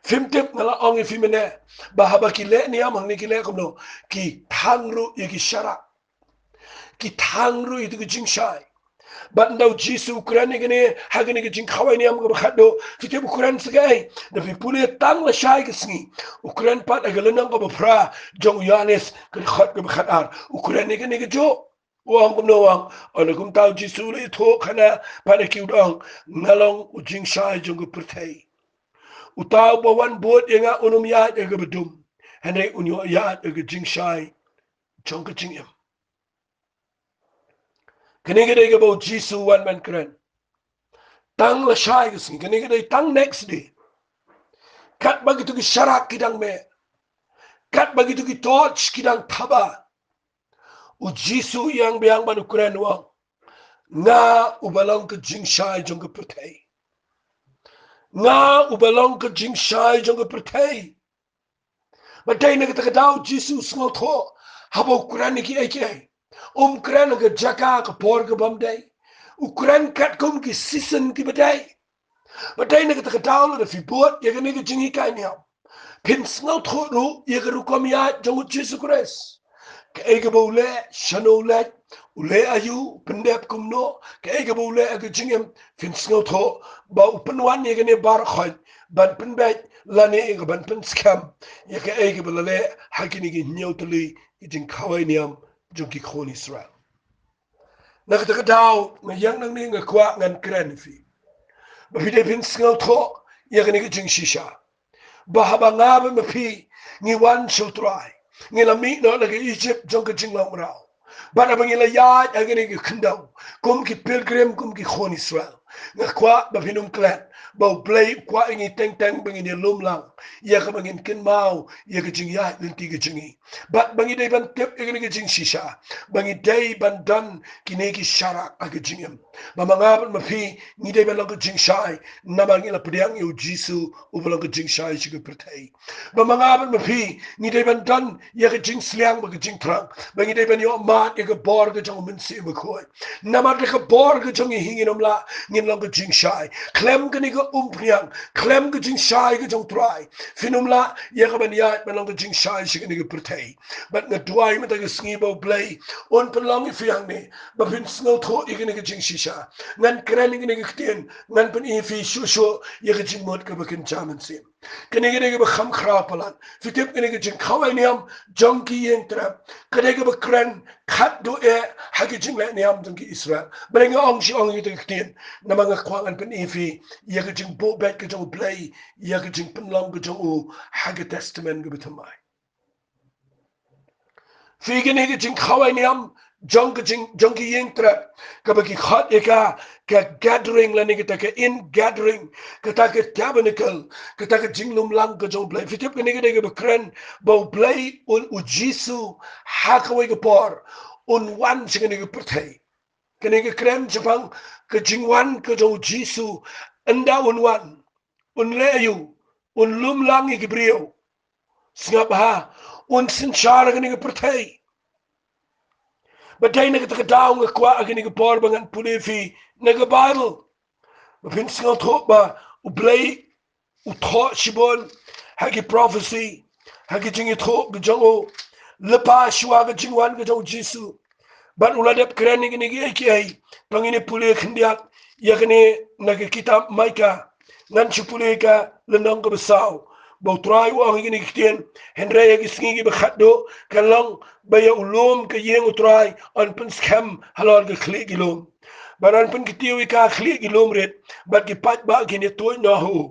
Phim tip, nga la ong ïa phi mynne ba haba ki leh niam hangne ki leh kumno, ki thang ruh ïa ki sharak. Ki thang ruh ïa kito ki jingshai. Bad ynda U Jisu u kren ïa kane ha kane ka jingkhawai niam kaba khatduh, phi tip u kren sa kaei? Da phi pule tang lashai ka sngi, u kren pat ha ka lynnong kaba phra jong u Ïoannis ka dkhot kaba khatar, u kren ïa kane kajuh. U ong kumno, u ong, ynda kumta U Jisu u la ïathuhkhana bad ha ki u da ong, nga long u jingshai jong ka pyrthei. Uta uba wan bud ïa nga un ym ïaid ha kaba dum, hynrei un ïoh ïaid ha ka jingshai jong ka jingim. Kane ka dei kaba U Jisu u wan ban kren. Tang lashai ka sngi, kane ka dei tang next day. Katba kito ki sharak ki dang meh, katba kito ki torch ki dang thaba, U Jisu u ïeng biang bad u kren u ong, nga uba long ka jingshai jong ka pyrthei. Nga uba long ka jingshai jong ka pyrthei. Bad dei na kata ka daw U Jisu u sngewthuh haba u kren ïa kiei kiei. Um kren ha ka jaka ka por kabym dei. U kren katkum ki season kiba dei. Bad dei na kata ka daw lada phi bud ïa kane ka jinghikai niam, phin sngewthuh ruh ïa ka rukom ïaid jong U Jisu Khrist. Kaei kaba u leh, shano u leit, u leh aïu, u pyndep kumno, kaei kaba u leh ha ka jingim, phin sngewthuh ba u pynwan ïa kane baroh khoit ban pynbeit lane ïa ka ban pynskhem ïa kaei kaba la leh ha kine ki hynñiew tylli ki jingkhawai niam jong ki khun Israel. Na kata ka daw nga ïeng nangne nga kwah ngan kren ïa phi ba phi dei phin sngewthuh ïa kane ka jingshisha, ba haba nga bad ma phi ngi wan sha U Trai, ngi la mih noh na ka Egypt jong ka jinglong mraw, bad haba ngi la ïaid ha kane ka khyndew kum ki pilgrim, kum ki khun Israel, nga kwah ba phin ym klet ba U Blei u kwah ïa ngi teng teng ba ngin ïalum lang ïa kaba ngin kynmaw ïa ka jingïaid lynti ka jong ngi. Bad ba ngi dei ban tip ïa kane ka jingshisha ba ngi dei ban don kine ki sharak ha ka jingim. Ba ma nga bad ma phi ngi dei ban long ka jingshai namar ngi la pdiang ïa U Jisu uba long ka jingshai sha ka pyrthei. Ba ma nga bad ma phi ngi dei ban don ïa ka jingsliang bad ka jingthrang, ba ngi dei ban ïoh mad ïa ka bor ka jong U Mynsiem Bakhuid. Namar da ka bor ka jong ngi hi ngin ym lah, ngin long ka jingshai. Khlem kane ka umphniang, khlem ka jingshai ka jong U Trai, phin ym lah ïa ka ban ïaid ban long ka jingshai sha kane ka pyrthei. Bad nga duwai mynta ka sngi ba U Blei un pynlong ïa phi hangne ba phin sngewthuh ïa kane ka jingshisha. Ngan kren ïa kane ka ktien, ngan pyni ïa phi shuh shuh ïa ka jingmut kaba kynja mynsiem. Kane ka dei kaba kham khraw palat. Phi tip, kane ka jingkhawai niam jong ki ïingtrep ka dei kaba kren khatduh eh ha ki jingleh niam jong ki Israel. Balei nga ong shi ong ïa kata ka ktien? Namar nga kwah ngan pyni ïa phi ïa ka jingbuh beit ka jong U Blei ïa ka jingpynlong ka jong u ha ka Testament kaba thymmai. Phi, kane ka jingkhawai niam jong ka jing, jong ki ïingtrep kaba ki khot ïa ka ka gathering lane kata ka ingathering, kata ka tabernacle, kata ka jinglum lang ka jong U Blei. Phi tip, kane ka dei kaba kren ba U Blei un, U Jisu ha kawei ka por un wan sha kane ka pyrthei. Kane ka kren shaphang ka jingwan ka jong U Jisu. Ynda un wan, un leh aïu? Un lum lang ïa ki briew. Sngap bha, un synshar ha kane ka pyrthei. Bad dei na kata ka daw nga kwah ha kane ka por ba ngan pule ïa phi na ka Baibl ba phin sngewthuh ba U Blei u thoh shibun ha ki prophecy, ha ki jingïathuh ka jong u lypa shuwa ka jingwan ka jong U Jisu. Bad u la dep kren ïa kine kiei kiei. To ngin ïa pule khyndiat ïa kane na ka kitab Maika, ngan shu pule ka lynnong kaba saw. Ba U Trai u ong ïa kine ki ktien, hynrei ïa ki sngi kiba khatduh kan long ba ïa u lum ka ïing U Trai yn pynskhem halor ka khlieh ki lum. Bad yn pynkiew ïa ka khlieh ki lum rit, bad ki paidbah kin ïa tuid noh ha u.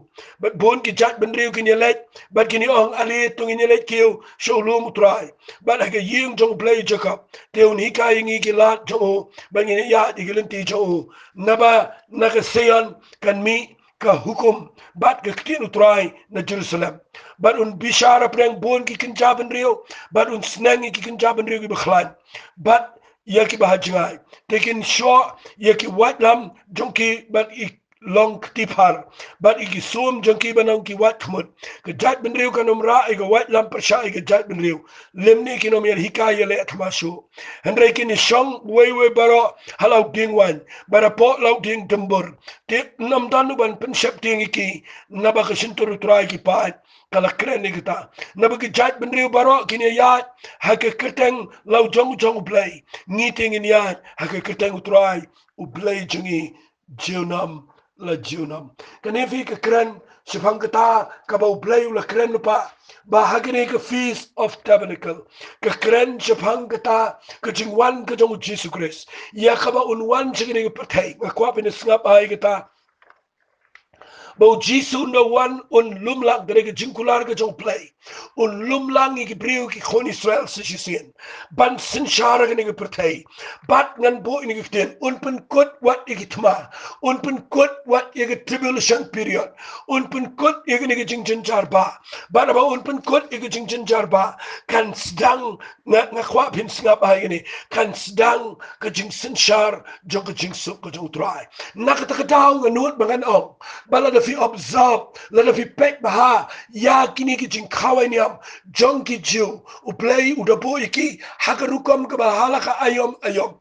Bad bun ki jaitbynriew kin ïa leit, bad kin ïa ong, ale to ngin ïa leit kiew sha u lum U Trai, bad ha ka ïing jong U Blei Jakob. Te un hikai ïa ngi ki lad jong u, bad ngin ïa ïaid ïa ki lynti jong u. Naba na ka Sion kan mih ka hukum bad ka ktien U Trai na Jerusalem. Bad un bishar hapdeng bun ki kynja bynriew, bad un sneng ïa ki kynja bynriew kiba khlaiñ, bad ïa kiba ha jngai. Te kin shoh ïa ki waitlam jong ki, bad i long kti phar, bad ïa ki sum jong ki ban long ki wait khmut. Ka jaitbynriew kan ym rah ïa ka waitlam pyrshah ïa ka jaitbynriew, lymne kin ym ïa hikai ïa leh thma shuh. Hynrei kin ïa shong uwei uwei baroh ha la u dieng waiñ, bad hapoh la u dieng dymbur. Te ym don u ban pynsheptieng ïa ki, naba ka shyntur U Trai ki paid ka la kren ïa kata. Naba ki jaitbynriew baroh kin ïa ïaid ha ka kyrteng la u jong u jong U Blei. Ngi te ngin ïaid ha ka kyrteng U Trai, U Blei jong ngi, junom la junom. Kane phi ka kren shaphang kata kaba U Blei u la kren lypa ba ha kane ka Feast of Tabernacle, ka kren shaphang kata ka jingwan ka jong U Jisu Khrist, ïa kaba un wan sha kane ka pyrthei. Nga kwah phin ïa sngap ïa kata, ba U Jisu un da wan un lum lang, kane ka jingkular ka jong U Blei, un lum lang ïa ki briew ki khun Israel sa shisien, ban synshar ïa kane ka pyrthei. Bad ngan buh ïa kane ka ktien, un pynkut wat ïa ki thma, un pynkut wat ïa ka tribulation period, un pynkut ïa kane ka jingjynjar ba. Bad haba un pynkut ïa ka jingjynjar ba, kan sdang, nga, nga kwah phin sngap ïa kane, kan sdang ka jingsynshar jong ka jingsuk ka jong U Trai. Na kata ka daw nga nud ba ngan ong ba lada phi observe, lada phi peit bha ïa kine ki jingkhawai niam jong ki Jiw, U Blei u da buh ïa ki ha ka rukom kaba ha la ka aïom aïom.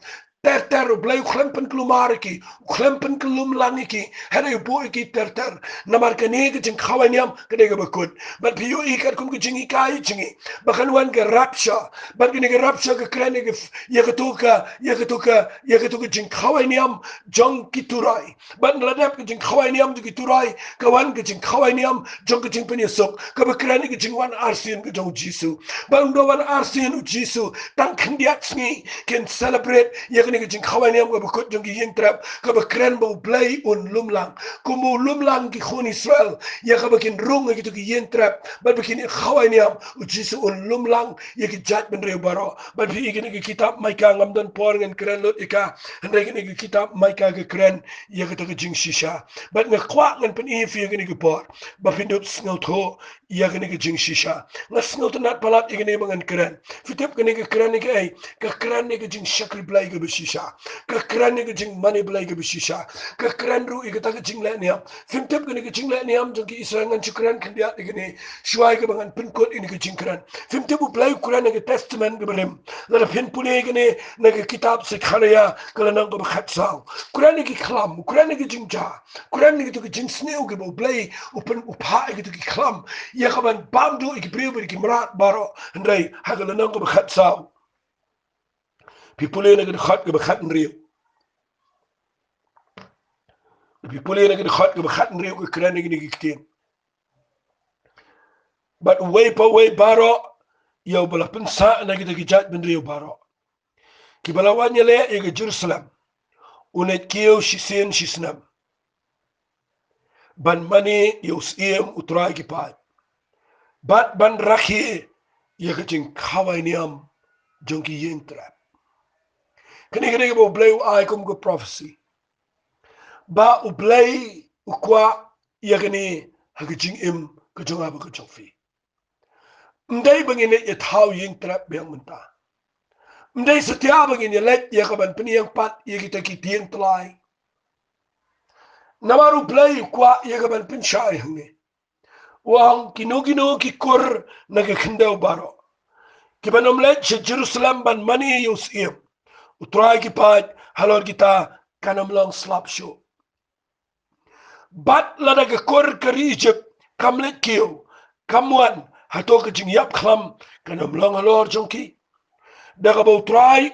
Ter ter U Blei u khlem pynkulmar ïa ki, u khlem pynkulmlang ïa ki, hynrei u buh ïa ki ter ter. Namar kane ka jingkhawai niam ka dei kaba kut. Bad phi ïohi katkum ka jinghikai jong ngi ba kan wan ka rapture. Bad kane ka rapture ka kren ïa ka, ïa katu ka, ïa katu ka, ïa katu ka jingkhawai niam jong ki Turai. Bad la dep ka jingkhawai niam jong ki Turai, ka wan ka jingkhawai niam jong ka jingpynïasuk, kaba kren ïa ka jingwan arsien ka jong U Jisu. Bad un da wan arsien U Jisu, tang khyndiat sngi kin celebrate ïa kane ka jingkhawai niam kaba kut jong ki ïing trep, kaba kren ba U Blei un lum lang. Kumba u lum lang ki khun Israel ïa kaba kin rung ha kito ki ïing trep bad ba kin khawai niam, U Jisu un lum lang ïa ki jaitbynriew baroh. Bad phi ïohi kane ka kitab Maika, ngam don por ngan kren lut ïa ka, hynrei kane ka kitab Maika ka kren ïa kata ka jingshisha. Bad nga kwah ngan pyni ïa phi ïa kane ka por ba phin dup sngewthuh ïa kane ka jingshisha. Nga sngewtynnat palat ïa kane ba ngan kren. Phi tip kane ka kren ïa kaei? Ka kren ïa ka jingshakri Blei kaba shisha. Ka kren ïa ka jingmane Blei kaba shisha. Ka kren ruh ïa kata ka jingleh niam. Phim tip kane ka jingleh niam jong ki Israel, ngan shu kren khyndiat ïa kane shuwa ïa kaba ngan pynkut ïa kane ka jingkren. Phim tip U Blei u kren ïa ka testament kaba rim. Lada phin pule ïa kane na ka kitab Sekharaïa ka lynnong kaba khatsaw, u kren ïa ki khlam, u kren ïa ki jingjia, u kren ïa kito ki jingsniew kiba U Blei u pyn, u phah ïa kito ki khlam ïa kaban bam duh ïa ki briew bad ïa ki mrad baroh. Hynrei ha ka lynnong kaba khatsaw, phi pule na ka dkhot kaba khathynriew. Phi pule na ka dkhot kaba khathynriew, ka kren ïa kine ki ktien. Bad uwei pa uwei baroh ïa uba la pynsah na kita ki jaitbynriew baroh kiba la wan ïaleh ïa ka Jerusalem, un leit kiew shisien shisnem ban mane ïa u Syiem U Trai ki paid, bad ban rakhe ïa ka jingkhawai niam jong ki ïing trep. Kane ka dei kaba U Blei u ai kum ka prophecy ba U Blei u kwah ïa kane ha ka jingim ka jong nga bad ka jong phi. Ym dei ba ngin leit ïa thaw ïing trep biang mynta. Ym dei satia ba ngin ïa leit ïa kaban pynïeng pat ïa kita ki dieng tlai. Namar U Blei u kwah ïa kaban pynshai hangne. U ong, kino kino ki kur na ka khyndew baroh kiban ym leit sha Jerusalem ban mane ïa u Syiem U Trai ki paid halor kita kan ym long slap shuh. Bad lada ka kur ka ri Ijipt kam leit kiew, kam wan, hato ka jingïap khlam kan ym long halor jong ki? Da kaba U Trai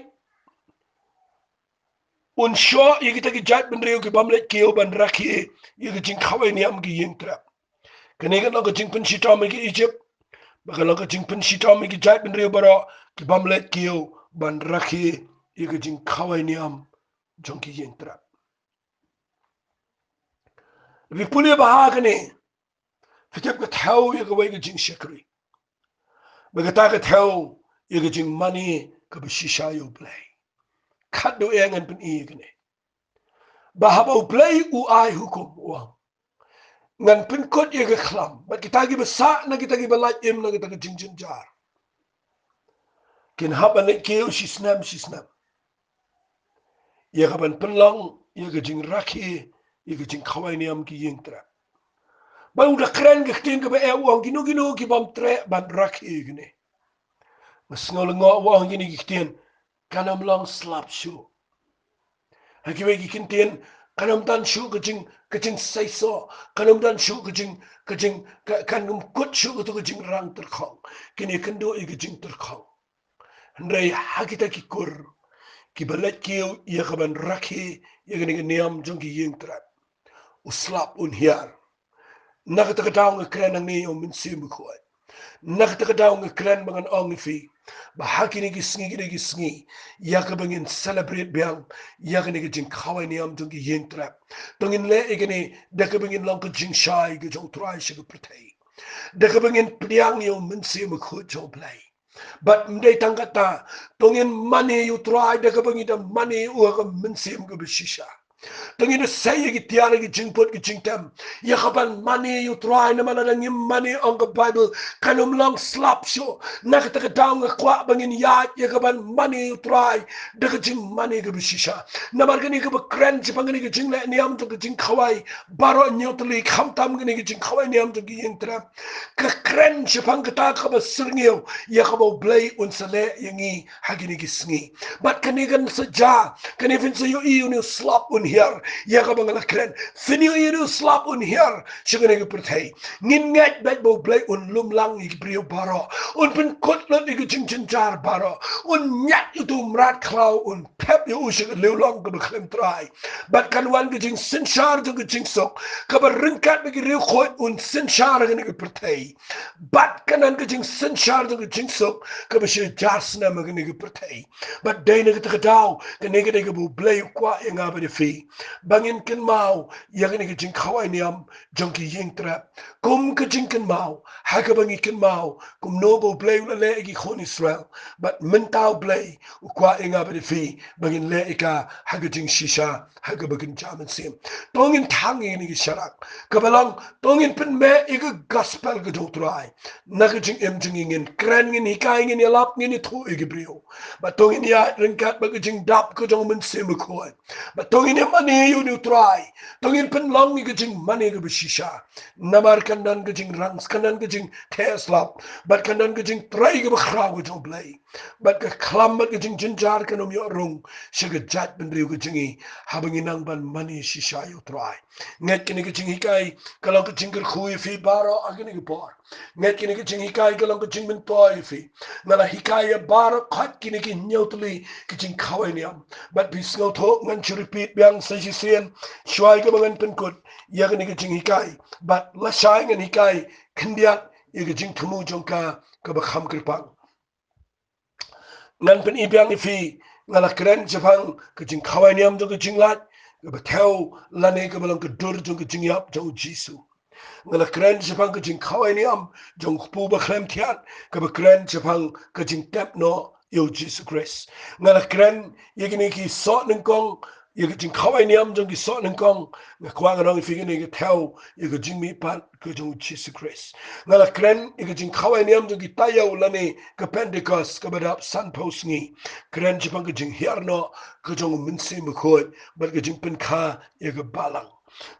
Un shoh ïa kita ki jaitbynriew ki bym leit kiew ban rakhe ïa ka jingkhawai niam ki ïing trep. Kane ka long ka jingpynshitom ïa ki Egypt, bad ka long ka jingpynshitom ïa ki jaitbynriew baroh ki bym leit kiew ban rakhe ïa ka jingkhawai niam jong ki ïing trep. Phi pule bha kane, phi tip ka thew ïa kawei ka jingshakri. Bad kata ka thew ïa ka jingmane kaba shisha ïa U Blei. Khatduh ïa ngan pyni ïa kane, ba haba U Blei u ai hukum, u ong, ngan pynkut ïa ka khlam bad kita kiba sah, na kita kiba lait im na kita ka jingjynjar, kin hap ban leit kiew shisnem shisnem ïa ka ban pynlong ïa ka jingrakhe ïa ka jingkhawai niam ki ïing trep. Bad u da kren ka ktien kaba eh, u ong, kino kino ki bym treh ban rakhe ïa kine, nga sngew lyngngoh u ong kine ki ktien, kan ym long slap shuh. Ha kiwei ki kyntien, kan ym don shuh ka jing, ka jingseisoh, kan ym don shuh ka jing, ka jing, ka, kan ym kut shuh kato ka jingrang tyrkhong. Kin ïakynduh ïa ka jingtyrkhong. Hynrei ha kita ki kur kiba leit kiew ïa ka ban rakhe ïa kane ka niam jong ki ïing trep, u slap un hiar. Na kata ka daw nga kren hangne ïa U Mynsiem Bakhuid. Na kata ka daw nga kren ba ngan ong ïa phi ba ha kine ki sngi, kine ki sngi, ïa kaba ngin celebrate biang ïa kane ka jingkhawai niam jong ki ïing trep, to ngin leh ïa kane da kaba ngin long ka jingshai ka jong U Trai sha ka pyrthei, da kaba ngin pdiang ïa U Mynsiem Bakhuid jong U Blei. Bad ym dei tang kata, to ngin mane ïa U Trai da kaba ngi da mane ïa u ha ka mynsiem kaba shisha. To ngin da sei ïa ki tiar, ïa ki jingput, ki jingtem, ïa ka ban mane ïa U Trai, namar lada ngim mane, ong ka Baibl, kan ym long slap shuh. Na kata ka daw nga kwah ba ngin ïaid ïa ka ban mane ïa U Trai da ka jingmane kaba shisha. Namar kane kaba kren shaphang kane ka jingleh niam jong ka jingkhawai baroh hynñiew tylli, khamtam kane ka jingkhawai niam jong ki ïing trep, ka kren shaphang kata kaba syrngiew ïa kaba U Blei un sa leh ïa ngi ha kine ki sngi. Bad kane kan sa jia, kane phin sa ïohi une u slap un hiar ïa kaba nga la kren. Phin ïohi une u slap un hiar sha kane ka pyrthei. Ngin ngeit beit ba U Blei un lum lang ïa ki briew baroh, un pynkut lut ïa ki jingjynjar baroh, un ñiad ïa uto u mrad khlaw, un thep ïa u sha ka liewlong kaba khlem trai. Bad kan wan ka jingsynshar jong ka jingsuk kaba ryngkat bad ki riewkhuid un synshar ha kane ka pyrthei. Bad kan wan ka jingsynshar jong ka jingsuk kaba shi hajar snem ha kane ka pyrthei. Bad dei na kata ka daw, kane ka dei kaba U Blei u kwah ïa nga bad ïa phi, ba ngin kynmaw ïa kane ka jingkhawai niam jong ki ïing trep kum ka jingkynmaw ha kaba ngi kynmaw kumno ba U Blei u la leh ïa ki khun Israel. Bad mynta U Blei u kwah ïa nga bad ïa phi ba ngin leh ïa ka ha ka jingshisha, ha kaba kynja mynsiem. To ngin thang ïa kine ki sharak kaba long, to ngin pynmih ïa ka gospel ka jong U Trai. Na ka jingim jong ngi ngin kren, ngin hikai, ngin ïalap, ngin ïathuh ïa ki briew. Bad to ngin ïaid ryngkat bad ka jingdap ka jong U Mynsiem Bakhuid. Bad to ngin ïamane ïa une U Trai. To ngin pynlong ïa ka jingmane kaba shisha. Namar kan don ka jingrang, kan don ka jingtheh slap, bad kan don ka jingtrei kaba khraw ka jong U Blei. Bad ka khlam bad ka jingjynjar kan ym ïoh rung sha ka jaitbynriew ka jong ngi haba ngi nang ban mane shisha ïa U Trai. Ngeit kane ka jinghikai ka long ka jingkyrkhu ïa phi baroh ha kane ka por. Ngeit kane ka jinghikai ka long ka jingmyntoi ïa phi. Nga la hikai ïa baroh khoit kine ki hynñiew tylli ki jingkhawai niam. Bad phi sngewthuh, ngan shu repeat biang sa shisien shuwa ïa kaba ngan pynkut ïa kane ka jinghikai. Bad lashai ngan hikai khyndiat ïa ka jingthmu jong ka kaba kham kyrpang. Ngan pyni biang ïa phi, nga la kren shaphang ka jingkhawai niam jong ka jinglait kaba thew, lane kaba long ka dur jong ka jingïap jong U Jisu. Nga la kren shaphang ka jingkhawai niam jong U Kpu ba khlem thiat kaba kren shaphang ka jingtep noh ïa U Jisu Khrist. Nga la kren ïa kine ki soh nyngkong, ïa ka jingkhawai niam jong ki soh nyngkong. Nga kwah ngan ong ïa phi, kane ka thew ïa ka jingmihpat ka jong U Jisu Khrist. Nga la kren ïa ka jingkhawai niam jong ki taïew lane ka Pentecost kaba dap sanphew sngi. Kren shaphang ka jinghiar noh ka jong U Mynsiem Bakhuid bad ka jingpynkha ïa ka balang.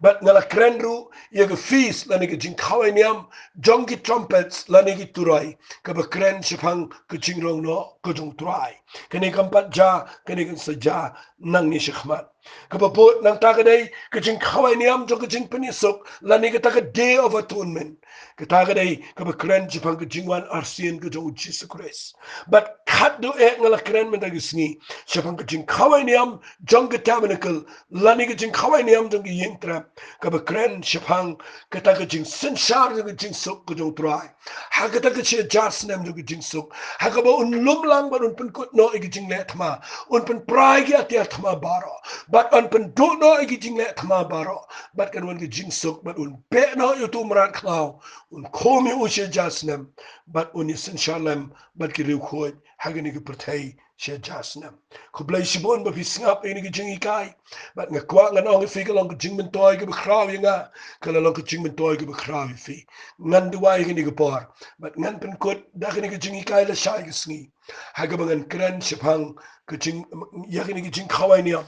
Bad nga la kren ruh ïa ka feast lane ka jingkhawai niam jong ki trumpets lane ki turoi kaba kren shaphang ka jingrong noh ka jong U Trai. Kane kam pat jia, kane kan sa jia nangne shakhmat. Kaba bud nangta ka dei ka jingkhawai niam jong ka jingpynïasuk, lane kata ka Day of Atonement. Kata ka dei kaba kren shaphang ka jingwan arsien ka jong u Jisu Khrist. Bad khatduh eh nga la kren mynta ka sngi shaphang ka jingkhawai niam jong ka tabernacle, lane ka jingkhawai niam jong ka ïing trep, kaba kren shaphang kata ka jingsynshar jong ka jingsuk ka jong u Trai. Ha kata ka shi hajar snem jong ka jingsuk, ha kaba un lum lang bad un pynkut noh ïa ka jingleh thma, un pynpra ïa ka atiar thma baroh, bad un pynduh noh ïa ka jingleh thma baroh, bad kan wan ka jingsuk, bad un beh noh ïa utu u mrad khlaw, un khum ïa u shi hajar snem, bad un ïasynshar lem bad ki riewkhuid ha kane ka pyrthei shi hajar snem. Khublei shibun ba phi sngap ïa kane ka jinghikai. Bad nga kwah ngan ong ïa phi, ka long ka jingmyntoi kaba khraw ïa nga, ka la long ka jingmyntoi kaba khraw ïa phi. Ngan duwai ïa kane ka por, bad ngan pynkut da kane ka jinghikai lashai ka sngi, ha kaba ngan kren shaphang ka jing, ïa kane ka jingkhawai niam.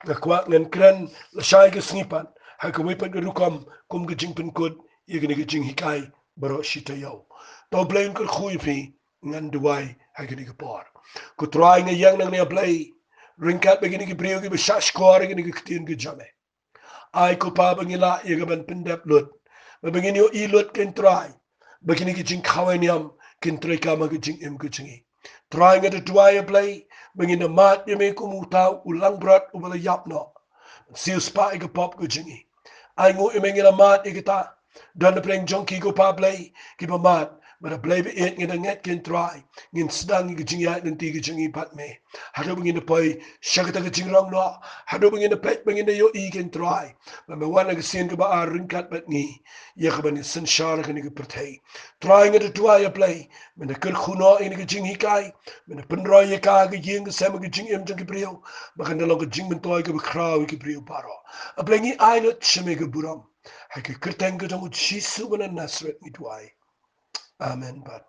Nga kwah ngan kren lashai ka sngi pat ha kawei pat ka rukom kum ka jingpynkut ïa kane ka jinghikai baroh shi taïew. To U Blei un kyrkhu ïa phi. Ngan duwai ha kane ka por. Ko Trai, nga ïeng nangne, A Blei, ryngkat bad kine ki briew kiba shah shkor ïa kane ka ktien ka jong me. Ai ko Pa ba ngin lah ïa ka ban pyndep lut, ba ngin ïohi lut, ko Trai, ba kine ki jingkhawai niam kin treikam ha ka jingim ka jong ngi. Trai, nga da duwai, A Blei, ba ngin da mad ïa me kum uta u langbrot uba la ïap noh, siew spah ïa ka pop ka jong ngi. Ai nguh ïa me, ngi la mad ïa kata. Don napdeng jong ki, ko Pa Blei, kiba mad, bad A Blei ba ïeit, ngi da ngeit, ko Trai, ngin sdang ïa ka jingïaid lynti ka jong ngi bad me, haduh ba ngin da poi sha kata ka jingrong noh, haduh ba ngin da peit, ba ngin da ïohi, ko Trai, ba me wan ha ka sien kaba ar ryngkat bad ngi, ïa ka ban ïasynshar kane ka pyrthei. Trai, nga da duwai, A Blei, men da kyrkhu noh ïa kane ka jinghikai, men da pynroi ïa ka ha ka ïing ka sem, ha ka jingim jong ki briew, ba kan da long ka jingmyntoi kaba khraw ïa ki briew baroh. A Blei, ngi ai lut sha me ka burom. Ha ka kyrteng ka jong u Jisu ba na Nasareth ngi duwai. Amen bad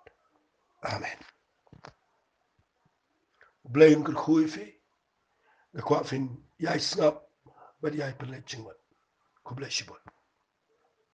amen. U Blei un kyrkhu ïa phi. Nga kwah phin ïai sngap bad ïai pynleit jingmut. Khublei shibun.